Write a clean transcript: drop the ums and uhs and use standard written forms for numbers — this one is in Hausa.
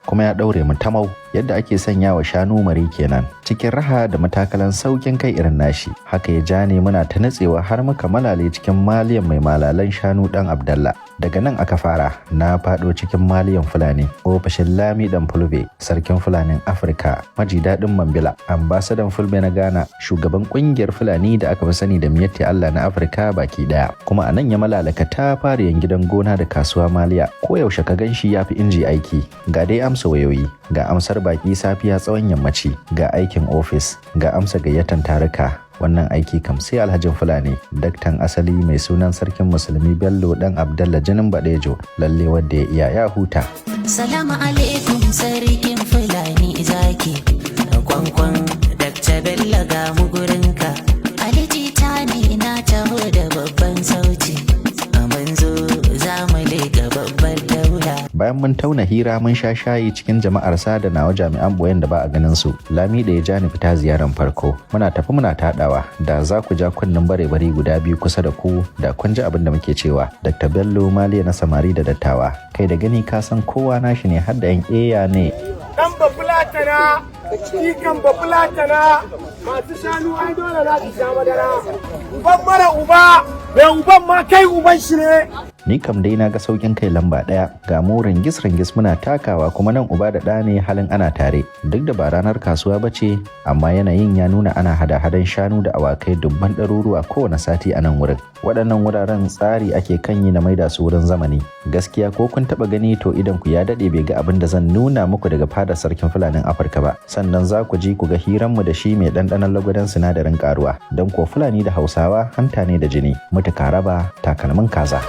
Kuma ya ɗaure mu tamau yadda ake sanya wa shanu mari kenan, cikin raha da matakalan saukin kai irin nashi. Haka ya ja ne muna ta nutsewa har muka malale cikin maliyan mai malalan shanu dan Abdallah. Daga nan aka fara na faɗo cikin maliyan Fulani, ofishin Lami dan Fulbe, sarkin Fulanin Afirka, maji daɗin Mambila, ambasadan Fulbe na Ghana, shugaban ƙungiyar Fulani da aka fi sani da Miyatti Allah na Afirka baki ɗaya. Kuma a nan ya malalaka ta fara yan gidan gona da kasuwa Maliya. Ko yaushe ka gan shi ya fi inji aiki. Ga dai amsa wayoyi, ga amsar baki safiya tsawon yammaci, ga aikin ofis, ga amsa gayyatan taruka. Wannan aiki kam sai alhajin Fulani, daktan asali mai sunan Sarkin Musulmi Bello dan Abdallah jinin Badejo. Lalle wanda ya iya ya huta. Salamu alaikum, sarkin Fulani zaki. Kwankwan Dr. Bello, ga mu gurinka. Ali Jita ne, na taho da babban sauti. Mun zo za mu leƙa babbar daula. Bayan mun tauna hira, mun sha shayi cikin jama'ar sa da nawa jami'an boyen da ba a ganin su, Lami da ya ja ni fita ziyaran farko. Muna tafi muna taɗawa. Da za ku ja kunnen bare-bare guda biyu kusa da ku, da kun ji abin da muke cewa. Dr. Bello, Maliya na samari da dattawa. Kai da gani ka san kowa nashi ne, har da yan eya ne. Dan Bafulatana, jikan Bafulatana, masu shanu ai dole za su sha madara. Uban mara uba, mai uban ma kai uban shi ne. Ni kam dai na ga saukin kai lamba ɗaya. Ga mu ringis ringis muna takawa, kuma nan uba da ɗa ne halin ana tare. Duk da ba ranar kasuwa ba ce, amma yanayin ya nuna ana hada-hadan shanu da awakai dubban ɗaruruwa kowane sati a nan wurin. Waɗannan wuraren tsari ake kan yi na maida su wurin zamani. Gaskiya ko kun taɓa gani, to idan ku ya daɗe bai ga abin da zan nuna muku daga fadar sarkin Fulanin Afirka ba. Sannan za ku ji ku ga hiranmu da shi mai ɗanɗanon lagwadon sinadarin karuwa, don ko Fulani da Hausawa hanta ne da jini, mutuka raba takalmin kaza.